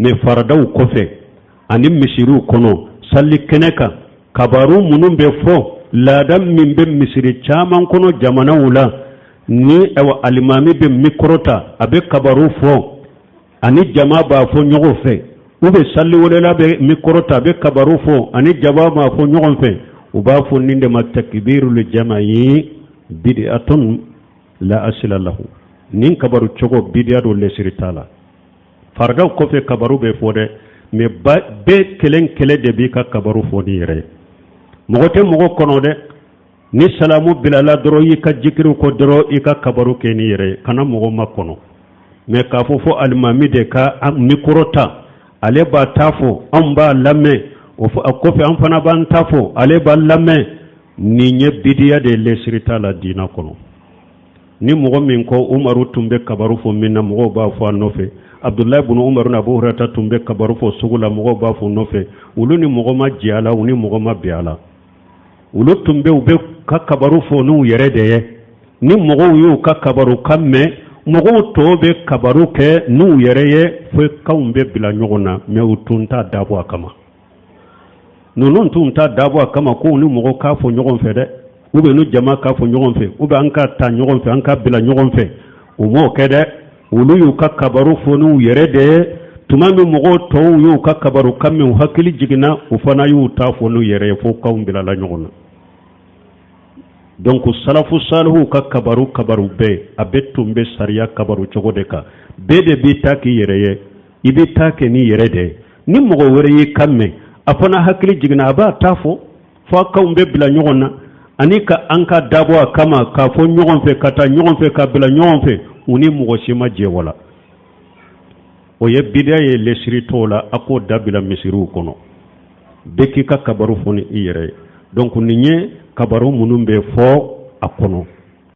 Mais faradaw kɔfɛ ani misiriw kɔnɔ, sali kɛnɛ kan, kabaru minnu bɛ fɔ, laada min bɛ misiri caman kɔnɔ jamanaw la, ni awa alimami bɛ mikɔrɔ ta, a bɛ kabaru fɔ ani jama b'a fɔ ɲɔgɔn fɛ, u bɛ saliwelela bɛ mikɔrɔ ta, a bɛ kabaru fɔ ani jama b'a fɔ ɲɔgɔn fɛ, u b'a fɔ nin de ma takbirul jama'i, bid'atun la asila lahu. Nin kabaru cogo bidiya don, lesiri t'a la. Faradaw kɔfɛ kabaru bɛ fɔ dɛ, mais bɛɛ kelen kelen de b'i ka kabaru fɔ n'i yɛrɛ ye. Mɔgɔ tɛ mɔgɔ kɔnɔ dɛ. Ni salamu bilala dɔrɔn, i ka jikiriw kɔ dɔrɔn, i ka kabaru kɛ n'i yɛrɛ ye, kana mɔgɔ makɔnɔ. Mais k'a fɔ fo alimami de ka mikɔrɔ ta, ale b'a ta fɔ, anw b'a lamɛn, o kɔfɛ an fana b'an ta fɔ, ale b'a lamɛn, nin ye bidiya de ye, lesiri t'a la diina kɔnɔ. Ni mɔgɔ min ko Umaru tun bɛ kabaru fɔ min na, mɔgɔw b'a fɔ a nɔfɛ. Abudulayi bunu Umaru ni Abu Hurata tun bɛ kabaru fɔ sugu la, mɔgɔw b'a fɔ nɔfɛ. Olu ni mɔgɔ ma jɛ a la, u ni mɔgɔ ma bɛn a la. Olu tun bɛ, u bɛ ka kabaru fɔ n'u yɛrɛ de ye. Ni mɔgɔw y'u ka kabaru kan mɛn, mɔgɔw tɔw bɛ kabaru kɛ n'u yɛrɛ ye, fo kanw bɛ bila ɲɔgɔn na. Mais u tun t'a dabɔ a kama. Ninnu tun t'a dabɔ a kama ko ni mɔgɔ k'a fɔ ɲɔgɔn fɛ dɛ, ou bien ni jama k'a fɔ ɲɔgɔn fɛ, ou bien an ka ta ɲɔgɔn fɛ, an ka bila ɲɔgɔn fɛ. U m'o kɛ dɛ. Olu y'u ka kabaru fɔ n'u yɛrɛ de ye. Tuma min mɔgɔw tɔw y'u ka kabaru kan mɛn, u hakili jiginna, u fana y'u ta fɔ n'u yɛrɛ ye, fo kanw bilala ɲɔgɔn na. Donc salafu salihuw ka kabaru, kabaru bɛɛ a bɛ tun bɛ sariya kabaru cogo de kan. Bɛɛ de b'i ta k'i yɛrɛ ye, i bɛ ta kɛ n'i yɛrɛ de ye. Ni mɔgɔ wɛrɛ y'i kan mɛn, a fana hakili jiginna, a b'a ta fɔ, fo a kanw bɛ bila ɲɔgɔn na. Ani ka an ka dabɔ a kama k'a fɔ ɲɔgɔn fɛ, ka taa ɲɔgɔn fɛ, ka bila ɲɔgɔn fɛ, u ni mɔgɔ si ma jɛ wala. O ye bidiya ye, lesiri t'o la. A k'o dabila misiriw kɔnɔ. Bɛɛ k'i ka kabaru fɔ ni i yɛrɛ ye. Donc nin ye kabaru minnu bɛ fɔ a kɔnɔ.